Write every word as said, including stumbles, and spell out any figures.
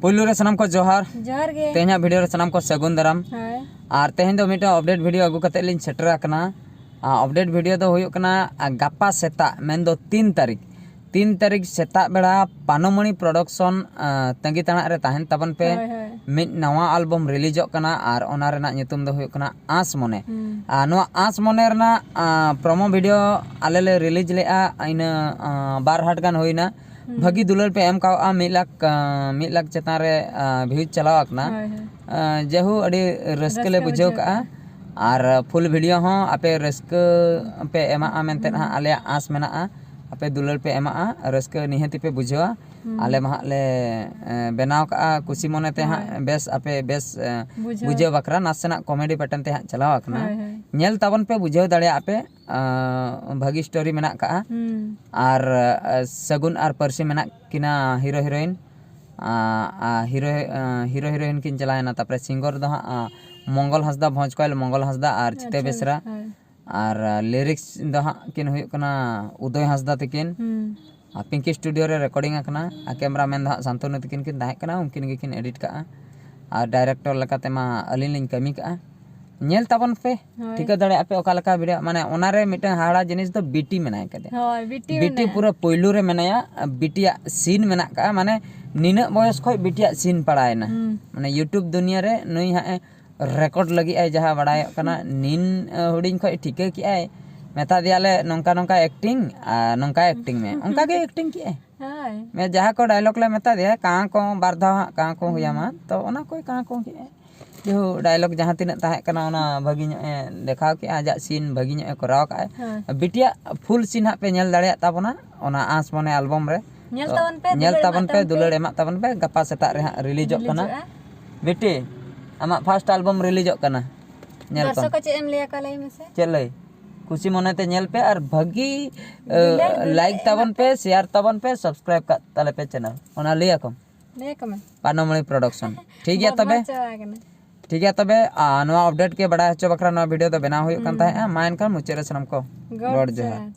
ᱯᱩᱭᱞᱩ ᱨᱮ ᱥᱟᱱᱟᱢ ᱠᱚ ᱡᱚᱦᱟᱨ᱾ ᱡᱚᱦᱟᱨ ᱜᱮ᱾ ᱛᱮᱦᱮᱧᱟᱜ ᱵᱷᱤᱰᱤᱭᱳ ᱨᱮ ᱥᱟᱱᱟᱢ ᱠᱚ ᱥᱟᱹᱜᱩᱱ ᱫᱟᱨᱟᱢ᱾ ᱦᱳᱭ᱾ ᱟᱨ ᱛᱮᱦᱮᱧ ᱫᱚ ᱢᱤᱫᱴᱟᱝ ᱟᱯᱰᱮᱴ ᱵᱷᱤᱰᱤᱭᱳ ᱟᱹᱜᱩ ᱠᱟᱛᱮ ᱞᱤᱧ ᱥᱮᱴᱮᱨ ᱟᱠᱟᱱᱟ᱾ ᱟᱯᱰᱮᱴ ᱵᱷᱤᱰᱤᱭᱳ ᱫᱚ ᱦᱩᱭᱩᱜ ᱠᱟᱱᱟ, ᱟ, ᱜᱟᱯᱟ ᱥᱮᱛᱟᱜ, ᱢᱮᱱᱫᱚ ᱛᱤᱱ ᱛᱟᱹᱨᱤᱠᱷ, ᱛᱤᱱ ᱛᱟᱹᱨᱤᱠᱷ ᱥᱮᱛᱟᱜ ᱵᱮᱲᱟ ᱯᱟᱱᱚᱢᱚᱬᱤ ᱯᱨᱚᱰᱟᱠᱥᱚᱱ, ᱟ, ᱛᱟᱺᱜᱤ ᱛᱟᱲᱟᱜ ᱨᱮ ᱛᱟᱦᱮᱱ ᱛᱟᱵᱚᱱ ᱯᱮ᱾ ᱦᱳᱭ, ᱦᱳᱭ᱾ ᱢᱤᱫ ᱱᱟᱣᱟ ᱟᱞᱵᱚᱢ ᱨᱤᱞᱤᱡᱚᱜ ᱠᱟᱱᱟ ᱟᱨ ᱚᱱᱟ ᱨᱮᱱᱟᱜ ᱧᱩᱛᱩᱢ ᱫᱚ ᱦᱩᱭᱩᱜ ᱠᱟᱱᱟ ᱟᱸᱥ ᱢᱚᱱᱮ᱾ ᱦᱩᱸ᱾ ᱟᱨ ᱱᱚᱣᱟ ᱟᱸᱥ ᱢᱚᱱᱮ ᱨᱮᱱᱟᱜ, ᱟ, ᱯᱨᱚᱢᱳ ᱵᱷᱤᱰᱤᱭᱳ ᱟᱞᱮ ᱞᱮ ᱨᱤᱞᱤᱡᱽ ᱞᱮᱜᱼᱟ, ᱤᱱᱟᱹ, ᱟ, ᱵᱟᱨ ᱦᱟᱴ ᱜᱟᱱ ᱦᱩᱭᱱᱟ᱾ ᱦᱩᱸ᱾ ᱵᱷᱟᱹᱜᱤ ᱫᱩᱞᱟᱹᱲ ᱯᱮ ᱮᱢ ᱠᱟᱣᱜᱼᱟ, ᱢᱤᱫ ᱞᱟᱠᱷ, ᱟ, ᱢᱤᱫ ᱞᱟᱠᱷ ᱪᱮᱛᱟᱱ ᱨᱮ, ᱟ, ᱵᱷᱤᱭᱩᱡᱽ ᱪᱟᱞᱟᱣ ᱟᱠᱟᱱᱟ᱾ ᱦᱳᱭ, ᱦᱳᱭ᱾ ᱟ, ᱡᱮᱦᱳ, ᱟᱹᱰᱤ ᱨᱟᱹᱥᱠᱟᱹ ᱞᱮ ᱨᱟᱹᱥᱠᱟᱹ ᱵᱩᱡᱷᱟᱹᱣ ᱵᱩᱡᱷᱟᱹᱣ ᱠᱟᱜᱼᱟ᱾ ᱠᱟᱜᱼᱟ᱾ ᱟᱨ ᱯᱷᱩᱞ ᱵᱷᱤᱰᱤᱭᱳ ᱦᱚᱸ ᱟᱯᱮ ᱨᱟᱹᱥᱠᱟᱹ ᱯᱮ ᱮᱢᱟᱜᱼᱟ ᱢᱮᱱᱛᱮ ᱦᱩᱸ᱾ ᱦᱟᱸᱜ ᱟᱞᱮᱭᱟᱜ ᱟᱸᱥ ᱢᱮᱱᱟᱜᱼᱟ᱾ ᱟᱯᱮ ᱫᱩᱞᱟᱹᱲ ᱯᱮ ᱮᱢᱟᱜᱼᱟ, ᱨᱟᱹᱥᱠᱟᱹ ᱱᱤᱦᱟᱹᱛᱤ ᱯᱮ ᱵᱩᱡᱷᱟᱹᱣᱟ᱾ ᱦᱩᱸ᱾ ᱟᱞᱮ ᱢᱟ ᱦᱟᱸᱜ ᱞᱮ, ᱮ, ᱵᱮᱱᱟᱣ ᱠᱟᱜᱼᱟ ᱠᱩᱥᱤ ᱢᱚᱱᱮ ᱛᱮ ᱦᱟᱸᱜ, ᱦᱳᱭ᱾ ᱵᱮᱥ ᱟᱯᱮ ᱵᱮᱥ, ᱮ, ᱵᱩᱡᱷᱟᱹᱣ᱾ ᱵᱩᱡᱷᱟᱹᱣ ᱵᱟᱠᱷᱨᱟ ᱱᱟᱥᱮᱱᱟᱜ ᱠᱚᱢᱮᱰᱤ ᱯᱮᱴᱟᱨᱱ ᱛᱮ ᱦᱟᱸᱜ ᱪᱟᱞᱟᱣ ᱟᱠᱟᱱᱟ᱾ ᱦᱳᱭ, ᱦᱳᱭ᱾ ᱧᱮᱞ ᱛᱟᱵᱚᱱ ᱯᱮ, ᱵᱩᱡᱷᱟᱹᱣ ᱫᱟᱲᱮᱭᱟᱜᱼᱟ ᱯᱮ᱾ ᱟ, ᱵᱷᱟᱹᱜᱤ ᱥᱴᱳᱨᱤ ᱢᱮᱱᱟᱜ ᱠᱟᱜᱼᱟ᱾ ᱦᱩᱸ᱾ ᱟᱨ, ᱟ, ᱥᱟᱹᱜᱩᱱ ᱟᱨ ᱯᱟᱹᱨᱥᱤ ᱢᱮᱱᱟᱜ ᱠᱤᱱᱟ ᱦᱤᱨᱳ ᱦᱤᱨᱳᱭᱤᱱ᱾ ᱟ, ᱟ, ᱦᱤᱨᱳ, ᱟ, ᱦᱤᱨᱳ ᱦᱤᱨᱳᱭᱤᱱ ᱠᱤᱱ ᱪᱟᱞᱟᱣᱮᱱᱟ᱾ ᱛᱟᱨᱯᱚᱨᱮ ᱥᱤᱝᱜᱚᱨ ᱫᱚ ᱦᱟᱸᱜ, ᱟ, ᱢᱚᱝᱜᱚᱞ ᱦᱟᱸᱥᱫᱟ, ᱵᱷᱚᱸᱡᱽ ᱠᱚᱭᱮᱞ ᱢᱚᱝᱜᱚᱞ ᱦᱟᱸᱥᱫᱟ ᱟᱨ ᱪᱷᱤᱛᱟᱹ ᱟᱪᱪᱷᱟ, ᱵᱮᱥᱨᱟ᱾ ᱦᱳᱭ᱾ ᱟᱨ, ᱟ, ᱞᱤᱨᱤᱠᱥ ᱫᱚ ᱦᱟᱸᱜ ᱠᱤᱱ ᱦᱩᱭᱩᱜ ᱠᱟᱱᱟ ᱩᱫᱚᱭ ᱦᱟᱸᱥᱫᱟ ᱛᱟᱹᱠᱤᱱ᱾ ᱦᱩᱸ᱾ ᱟᱨ ᱯᱤᱝᱠᱤ ᱥᱴᱩᱰᱤᱭᱳ ᱨᱮ ᱨᱮᱠᱚᱨᱰᱤᱝ ᱟᱠᱟᱱᱟ᱾ ᱟᱨ ᱠᱮᱢᱨᱟ ᱢᱮᱱ ᱫᱚ ᱦᱟᱸᱜ ᱥᱟᱱᱛᱚᱱᱩ ᱛᱟᱹᱠᱤᱱ ᱠᱤᱱ ᱛᱟᱦᱮᱸ ᱠᱟᱱᱟ, ᱩᱱᱠᱤᱱ ᱜᱮᱠᱤᱱ ᱮᱰᱤᱴ ᱠᱟᱜᱼᱟ᱾ ᱟᱨ ᱰᱟᱭᱨᱮᱠᱴᱚᱨ ᱞᱮᱠᱟᱛᱮ ᱢᱟ ᱟᱹᱞᱤᱧ ᱞᱤᱧ ᱠᱟᱹᱢᱤ ᱠᱟᱜᱼᱟ᱾ ᱧᱮᱞ ᱛᱟᱵᱚᱱ ᱯᱮ, ᱦᱳᱭ᱾ ᱴᱷᱤᱠᱟᱹ ᱫᱟᱲᱮᱭᱟᱜᱼᱟ ᱯᱮ ᱚᱠᱟ ᱞᱮᱠᱟ ᱵᱷᱤᱰᱤᱭᱳ, ᱢᱟᱱᱮ ᱚᱱᱟᱨᱮ ᱢᱤᱫᱴᱟᱝ ᱦᱟᱦᱟᱲᱟ ᱡᱤᱱᱤᱥ ᱫᱚ ᱵᱤᱴᱤ ᱢᱮᱱᱟᱭ ᱠᱟᱫᱮᱭᱟ᱾ ᱦᱳᱭ, ᱵᱤᱴᱤ ᱵᱤᱴᱤ ᱢᱮᱱᱟᱭᱟ᱾ ᱯᱩᱨᱟᱹ ᱯᱩᱭᱞᱩ ᱨᱮ ᱢᱮᱱᱟᱭᱟ, ᱵᱤᱴᱤᱭᱟᱜ ᱥᱤᱱ ᱢᱮᱱᱟᱜ ᱠᱟᱜᱼᱟ, ᱢᱟᱱᱮ ᱱᱤᱱᱟᱹᱜ ᱵᱚᱭᱚᱥ ᱠᱷᱚᱡ ᱵᱤᱴᱤᱭᱟᱜ ᱥᱤᱱ ᱯᱟᱲᱟᱣᱮᱱᱟ᱾ ᱦᱩᱸ᱾ ᱢᱟᱱᱮ YouTube ᱫᱩᱱᱤᱭᱟᱹ ᱨᱮ ᱱᱩᱭ ᱦᱟᱸᱜ ᱮ ᱨᱮᱠᱚᱨᱰ ᱞᱟᱹᱜᱤᱫ ᱟᱭ, ᱡᱟᱦᱟᱸ ᱵᱟᱲᱟᱭᱚᱜ ᱠᱟᱱᱟ, ᱱᱤᱱ, ᱮ, ᱦᱩᱰᱤᱧ ᱠᱷᱚᱡ ᱴᱷᱤᱠᱟᱹ ᱠᱮᱜᱼᱟᱭ, ᱢᱮᱛᱟ ᱫᱮᱭᱟᱞᱮ ᱱᱚᱝᱠᱟ ᱱᱚᱝᱠᱟ ᱮᱠᱴᱤᱝ ᱟᱨ ᱱᱚᱝᱠᱟ ᱮᱠᱴᱤᱝ ᱢᱮ, ᱚᱱᱠᱟ ᱜᱮ ᱮᱠᱴᱤᱝ ᱠᱮᱜᱼᱟᱭ᱾ ᱦᱳᱭ᱾ ᱢᱮ ᱡᱟᱦᱟᱸ ᱠᱚ ᱰᱟᱭᱞᱚᱜ ᱞᱮ ᱢᱮᱛᱟ ᱫᱮᱭᱟ, ᱠᱟᱸ ᱠᱚ ᱵᱟᱨ ᱫᱷᱟᱣ ᱦᱟᱸᱜ ᱠᱟᱸ ᱠᱚ ᱦᱩᱸ᱾ ᱦᱩᱭᱟᱢᱟ, ᱛᱚ ᱚᱱᱟ ᱠᱚᱭ ᱠᱟᱸ ᱠᱚ ᱠᱮᱜᱼᱟᱭ᱾ ᱡᱮᱦᱳ, ᱰᱟᱭᱞᱚᱜ ᱡᱟᱦᱟᱸ ᱛᱤᱱᱟᱹᱜ ᱛᱟᱦᱮᱸ ᱠᱟᱱᱟ, ᱚᱱᱟ ᱵᱷᱟᱹᱜᱤ ᱧᱚᱜ ᱮ ᱫᱮᱠᱷᱟᱣ ᱠᱮᱜᱼᱟ, ᱟᱡᱟᱜ ᱥᱤᱱ ᱵᱷᱟᱹᱜᱤ ᱧᱚᱜ ᱮ ᱠᱚᱨᱟᱣ ᱠᱟᱜᱼᱟᱭ᱾ ᱦᱳᱭ᱾ ᱵᱤᱴᱤᱭᱟᱜ ᱯᱷᱩᱞ ᱥᱤᱱ ᱦᱟᱸᱜ ᱯᱮ ᱧᱮᱞ ᱫᱟᱲᱮᱭᱟᱜ ᱛᱟᱵᱚᱱᱟ ᱚᱱᱟ ᱟᱸᱥ ᱢᱚᱱᱮ ᱟᱞᱵᱚᱢ ᱨᱮ᱾ ᱧᱮᱞ ᱛᱚ, ᱛᱟᱵᱚᱱ ᱯᱮ, ᱧᱮᱞ ᱫᱩᱞᱟᱹᱲ ᱛᱟᱵᱚᱱ ᱮᱢᱟᱜ ᱯᱮ, ᱛᱟᱵᱚᱱ ᱯᱮ᱾ ᱫᱩᱞᱟᱹᱲ ᱮᱢᱟᱜ ᱛᱟᱵᱚᱱ ᱯᱮ᱾ ᱜᱟᱯᱟ ᱥᱮᱛᱟᱜ ᱨᱮ ᱦᱟᱸᱜ ᱨᱤᱞᱤᱡᱚᱜ ᱠᱟᱱᱟ᱾ ᱨᱤᱞᱤᱡᱚᱜᱼᱟ᱾ ᱵᱤᱴᱤ, ᱟᱢᱟᱜ ᱯᱷᱟᱥᱴ ᱟᱞᱵᱚᱢ ᱨᱤᱞᱤᱡᱚᱜ ᱠᱟᱱᱟ᱾ ᱧᱮᱞ ᱠᱚᱢ᱾ ᱫᱚᱨᱥᱚᱠ ᱠᱚ ᱪᱮᱫ ᱮᱢ ᱞᱟᱹᱭ ᱟᱠᱚᱣᱟ, ᱞᱟᱹᱭ ᱢᱮᱥᱮ? ᱪᱮᱫ ᱞᱟᱹᱭ? ᱠᱩᱥᱤ ᱢᱚᱱᱮᱛᱮ ᱧᱮᱞ ᱯᱮ ᱟᱨ ᱵᱷᱟᱹᱜᱤ, ᱮ, ᱫᱩᱞᱟᱹᱲ, ᱫᱩᱞᱟᱹᱲ ᱞᱟᱭᱤᱠ ᱮᱢᱟᱜ ᱛᱟᱵᱚᱱ ᱯᱮ᱾ ᱯᱮ, ᱥᱮᱭᱟᱨ ᱛᱟᱵᱚᱱ ᱯᱮ, ᱥᱟᱵᱥᱠᱨᱟᱭᱤᱵ ᱠᱟᱜ ᱛᱟᱞᱮ ᱯᱮ ᱪᱮᱱᱮᱞ᱾ ᱞᱟᱹᱭ ᱟᱠᱚ ᱢᱮ᱾ ᱞᱟᱹᱭ ᱟᱠᱚ ᱢᱮ᱾ ᱯᱟᱱᱚᱢᱚᱬᱤ ᱯᱨᱚᱰᱟᱠᱥᱚᱱ᱾ ᱴᱷᱤᱠ ᱜᱮᱭᱟ ᱵᱚᱫᱢᱟᱥ ᱛᱚᱵᱮ? ᱪᱟᱵᱟ ᱟᱠᱟᱱᱟ᱾ ᱴᱷᱤᱠ ᱜᱮᱭᱟ ᱛᱚᱵᱮ, ᱟᱨ ᱱᱚᱣᱟ ᱟᱯᱰᱮᱴ ᱜᱮ ᱵᱟᱲᱟᱭ ᱦᱚᱪᱚ ᱵᱟᱠᱷᱨᱟ ᱱᱚᱣᱟ ᱵᱷᱤᱰᱤᱭᱳ ᱫᱚ ᱵᱮᱱᱟᱣ ᱦᱩᱭᱩᱜ ᱠᱟᱱ ᱦᱩᱸ᱾ ᱛᱟᱦᱮᱸᱜᱼᱟ᱾ ᱢᱟ ᱮᱱᱠᱷᱟᱱ ᱢᱩᱪᱟᱹᱫ ᱨᱮ ᱥᱟᱱᱟᱢ ᱠᱚ ᱜᱚᱰ ᱜᱚᱰ ᱡᱚᱦᱟᱨ᱾ ᱡᱚᱦᱟᱨ᱾